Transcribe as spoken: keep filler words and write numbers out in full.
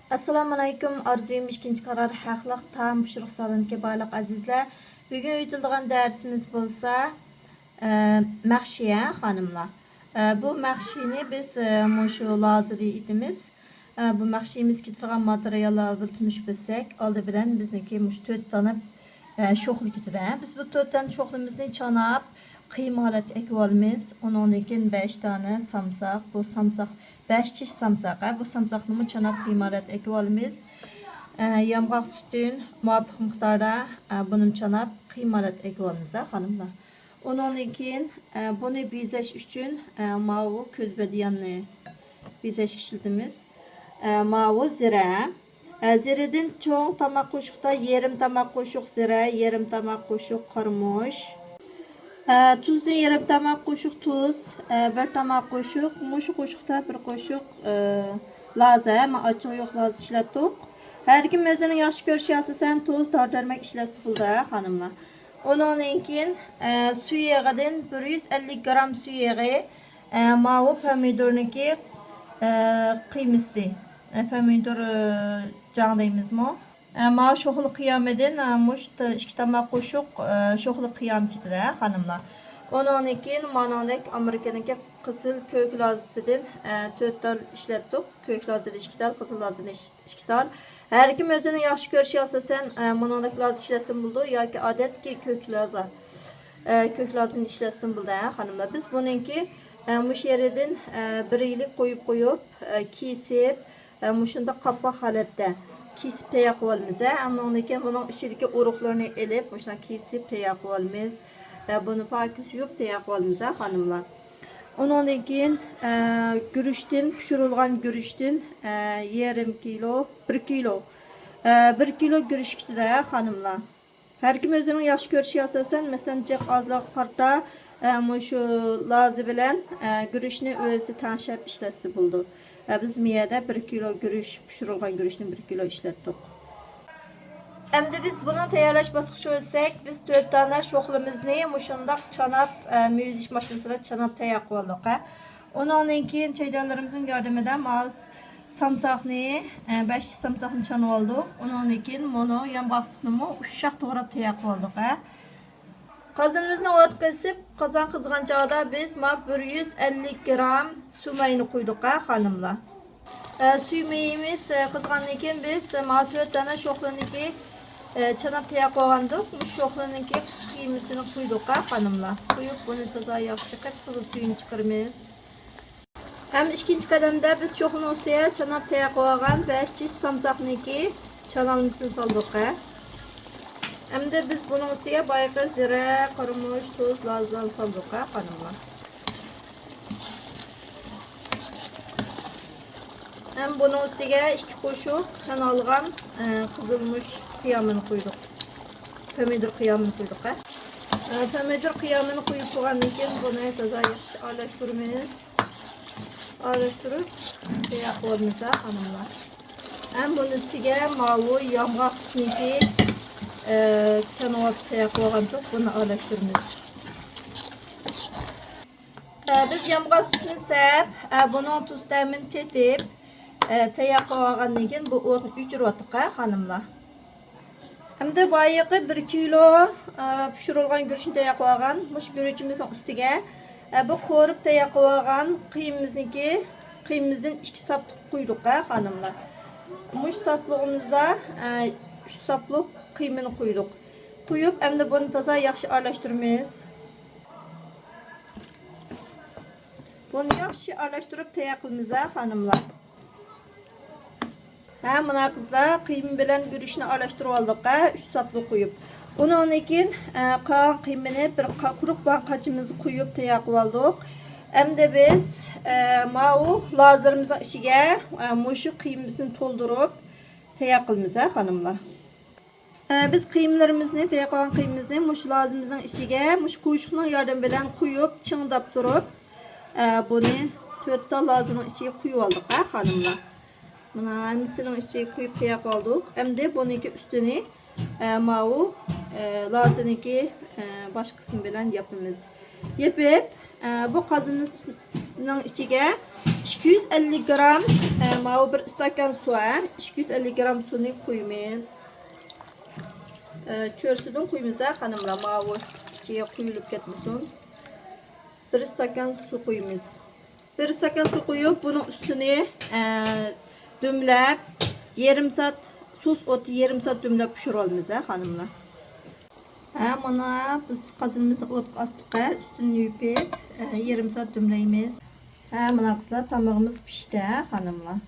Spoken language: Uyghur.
ئەسسالامۇئەلەيكۇم، ئارزۇيۇم ئىككىنچى قارار ھەقلىق تائام پىشۇرۇق سالونىدىكى بارلىق ئەزىزلەر. بۈگۈن ئۆتۈلىدىغان دەرسىمىز بولسا، ئە، مەخشى، ھە، خانىملار. ئە، بۇ مەخشىنى بىز، ئە، مۇشۇ لازىدا ئېتىمىز. ئە، بۇ مەخشىمىزگە كېتىدىغان ماتېرىياللار بىلەن تونۇشۇپ ئۆتسەك، ئالدى بىلەن بىزنىڭكى مۇشۇ تۆت دانە، ئە، شوخلا كېتىدۇ. بىز بۇ تۆت دانە شوخلىمىزنى چاناپ، قىيما ھالەتتە ئېكىۋالىمىز. ئۇنىڭدىن كېيىن بەش دانە سامساق، بۇ سامساق بەش چىش سامساق، ھە، بۇ سامساقنىمۇ چاناپ قىيما ھالەتتە ئېكىۋالىمىز. ئە، يامغاق سۈتۈن مۇۋاپىق مىقداردا، ئە، بۇنىمۇ چاناپ قىيما ھالەتتە ئېكىۋالىمىز، ھە، خانىملار. ئۇنىڭدىن كېيىن، ئە، بۇنى بېزەش ئۈچۈن، ئە، ماۋۇ كۆز بەدىياننى بېزەشكە ئىشلىتىمىز. ئە، ماۋۇ زىرە. ئە، زىرىدىن چوڭ تاماق قوشۇقتا يېرىم تاماق قوشۇق زىرە، يېرىم تاماق قوشۇق قارىمۇچ. ئە، تۇزنى يېرىم تاماق قوشۇق تۇز، ئە، بىر تاماق قوشۇق، مۇشۇ قوشۇقتا بىر قوشۇق، ئە، لازا، مەن ئاچچىقى يوق لازا ئىشلەتتۇق. ھەر كىم ئۆزىنىڭ ياخشى كۆرۈشىگە ئاساسەن تۇز، دارى دەرمەك ئىشلەتسە بولىدۇ، ھە، خانىملار. ئۇنىڭدىن كېيىن، ئە، سۈيى يېغىدىن بىر يۈز ئەللىك گرام سۈيى يېغى، ئە، ماۋۇ پەمىدۇرنىڭكى، ئە، قىيمىسى. ئە، پەمىدۇر، ئە، جاڭ دەيمىزمۇ؟ ئە، ماۋۇ شوخلا قىيامىدىن، ئە، مۇشت ئىككى تاماق قوشۇق، ئە، شوخلا قىيام كېتىدۇ، ھە، خانىملار. ئۇنىڭدىن كېيىن مانىڭدەك ئامېرىكىنىڭكى قىزىل كۆك لازىسىدىن، ئە، تۆت تال ئىشلەتتۇق. كۆك لازىدىن ئىككى تال، قىزىل لازىدىن ئىككى تال. ھەر كىم ئۆزىنىڭ ياخشى كۆرۈشىگە ئاساسەن، ئە، مۇنىڭدەك لازا ئىشلەتسىمۇ بولىدۇ ياكى ئادەتتىكى كۆك لازا، ئە، كۆك لازىنى ئىشلەتسىمۇ بولىدۇ، ھە، خانىملار. بىز بۇنىڭكى، ئە، مۇشۇ يېرىدىن، ئە، بىر ئىلىك قويۇپ قويۇپ، ئە، كېسىپ، ئە، مۇشۇنداق قاپاق ھالەتتە كېسىپ تەييار قىلىۋالىمىز، ھە. ئاندىن كېيىن بۇنىڭ ئىچىدىكى ئۇرۇقلىرىنى ئېلىپ، مۇشۇنداق كېسىپ تەييار قىلىۋالىمىز. ئە، بۇنى پاكىز يۇيۇپ تەييار قىلىۋالىمىز، ھە، خانىملار. ئۇنىڭدىن كېيىن، ئە، گۈرۈچتىن، پىشۇرۇلغان گۈرۈچتىن، ئە، يېرىم كىلو، بىر كىلو، ئە، بىر كىلو گۈرۈچ كېتىدۇ، ھە، خانىملار. ھەر كىم ئۆزىنىڭ ياخشى كۆرۈشىگە ئاساسەن، مەسىلەن، جىق ئازلىققا قارىتا، ئە، مۇشۇ لازا بىلەن، ئە، گۈرۈچنى ئۆزى تەڭشەپ ئىشلەتسە بولىدۇ. ئە، بىز مۇ يەردە بىر كىلو گۈرۈچ، پىشۇرۇلغان گۈرۈچنى بىر كىلو ئىشلەتتۇق. ئەمدى بىز بۇنىڭ تەييارلاش باسقۇچىغا ئۆتسەك، بىز تۆت دانە شوخلىمىزنى مۇشۇنداق چاناپ، ئە، مېۋە يۇيۇش ماشىنىسىدا چاناپ تەييار قىلىۋالدۇق، ھە. ئۇنىڭدىن كېيىن چەيدانلىرىمىزنىڭ ياردىمىدە ماۋۇ سامساقنى، ئە، بەش سامساقنى چانىۋالدۇق. ئۇنىڭدىن كېيىن مۇنۇ يامغاق سۈتنىمۇ ئۇششاق توغراپ تەييار قىلىۋالدۇق، ھە. قازىنىمىزنى ئوتقا ئېسىپ، قازان قىزغان چاغدا بىز ماۋۇ بىر يۈز ئەللىك گرام سۈمەينى قۇيدۇق، ھە، خانىملار. ئە، سۈمەيىمىز، ئە، قىزغاندىن كېيىن بىز، ئە، ماۋۇ تۆت دانە شوخلىنىڭكى، ئە، چاناپ تەييار قىلغانىدۇق. مۇشۇ شوخلىنىڭكى قىيمىسىنى قۇيدۇق، ھە، خانىملار. قۇيۇپ، بۇنى تازا ياخشى قىپ قىزىل سۈيىنى چىقىرىمىز. ھەم ئىككىنچى قەدەمدە بىز شوخلىنىڭ ئۈستىگە چاناپ تەييار قىلىۋالغان بەش چىش سامساقنىڭكى چانالمىسىنى سالدۇق، ھە. ئەمدى بىز بۇنىڭ ئۈستىگە بايىقى زىرە، قارىمۇچ، تۇز، لازىلارنى سالدۇق، ھە، خانىملار. ھەم بۇنىڭ ئۈستىگە ئىككى قوشۇق چانالغان، ئە، قىزىلمۇچ قىيامىنى قويدۇق. پەمىدۇر قىيامىنى قويدۇق، ھە. ئە، پەمىدۇر قىيامىنى قويۇپ بولغاندىن كېيىن بۇنى تازا ياخشى ئارىلاشتۇرىمىز. ئارىلاشتۇرۇپ تەييار قىلىۋالىمىز، ھە، خانىملار. ھەم بۇنىڭ ئۈستىگە ماۋۇ يامغاق سۈتىنىكى، ئە، چانىۋاپ تەييار قىلىۋالغانتۇق، بۇنى ئارىلاشتۇرىمىز. ئە، بىز يامغاق سۈتىنى سەپ، ئە، بۇنىڭ تۇز تەمىنى تېتىپ، ئە، تەييار قىلىۋالغاندىن كېيىن بۇ ئوتنى ئۆچۈرۈۋاتتۇق، ھە، خانىملار. ئەمدى بايىقى بىر كىلو، ئە، پىشۇرۇلغان گۈرۈچنى تەييار قىلىۋالغان مۇشۇ گۈرۈچىمىزنىڭ ئۈستىگە، ئە، بۇ قورۇپ تەييار قىلىۋالغان قىيمىمىزنىڭكى، قىيمىمىزدىن ئىككى ساپلىق قۇيدۇق، ھە، خانىملار. مۇشۇ ساپلىقىمىزدا، ئە، ئۈچ ساپلىق قىيمىنى قۇيدۇق. قۇيۇپ، ئەمدى بۇنى تازا ياخشى ئارىلاشتۇرىمىز. بۇنى ياخشى ئارىلاشتۇرۇپ تەييار قىلىمىز، ھە، خانىملار. ھە، مانا قىزلار، قىيما بىلەن گۈرۈچنى ئارىلاشتۇرۇپ ئالدۇق، ھە، ئۈچ ساپلىق قۇيۇپ. ئۇنىڭدىن كېيىن، ئە، قالغان قىيمىنى بىر قا-، قۇرۇق بولغان قاچىمىزغا قۇيۇپ تەييار قىلىۋالدۇق. ئەمدى بىز، ئە، ماۋۇ لازىلىرىمىزنىڭ ئىچىگە، ئە، مۇشۇ قىيمىسىنى تولدۇرۇپ تەييار قىلىمىز، ھە، خانىملار. ئە، بىز قىيمىلىرىمىزنى، تەييار قىلغان قىيمىمىزنى مۇشۇ لازىمىزنىڭ ئىچىگە، مۇشۇ قوشۇقنىڭ ياردىمى بىلەن قۇيۇپ، چىڭداپ تۇرۇپ، ئە، بۇنى تۆت تال لازىنىڭ ئىچىگە قۇيۇۋالدۇق، ھە، خانىملار. مانا ھەممىسىنىڭ ئىچىگە قۇيۇپ تەييار قىلدۇق. ئەمدى بۇنىڭكى ئۈستىنى، ئە، ماۋۇ، ئە، لازىنىڭكى، ئە، باش قىسمى بىلەن ياپىمىز. يېپىپ، ئە، بۇ قازىنىمىزنىڭ ئىچىگە ئىككى يۈز ئەللىك گرام، ئە، ماۋۇ بىر ئىستاكان سۇ، ھە، ئىككى يۈز ئەللىك گرام سۇنى قۇيىمىز. ئە، چۆرىسىدىن قۇيىمىز، ھە، خانىملار، ماۋۇ ئىچىگە قۇيۇلۇپ كەتمىسۇن. بىر ئىستاكان سۇ قۇيىمىز. بىر ئىستاكان سۇ قۇيۇپ، بۇنىڭ ئۈستىنى، ئە، دۈملەپ، يېرىم سائەت، سۇس ئوتى يېرىم سائەت دۈملەپ پىشۇرۇۋالىمىز، ھە، خانىملار. ھە، مانا بىز قازىنىمىزنى ئوتقا ئاستۇق، ئۈستىنى يۇيۇپ، ئە، يېرىم سائەت دۈملەيمىز. ھە، مانا قىزلار، تامىقىمىز پىشتى، ھە، خانىملار.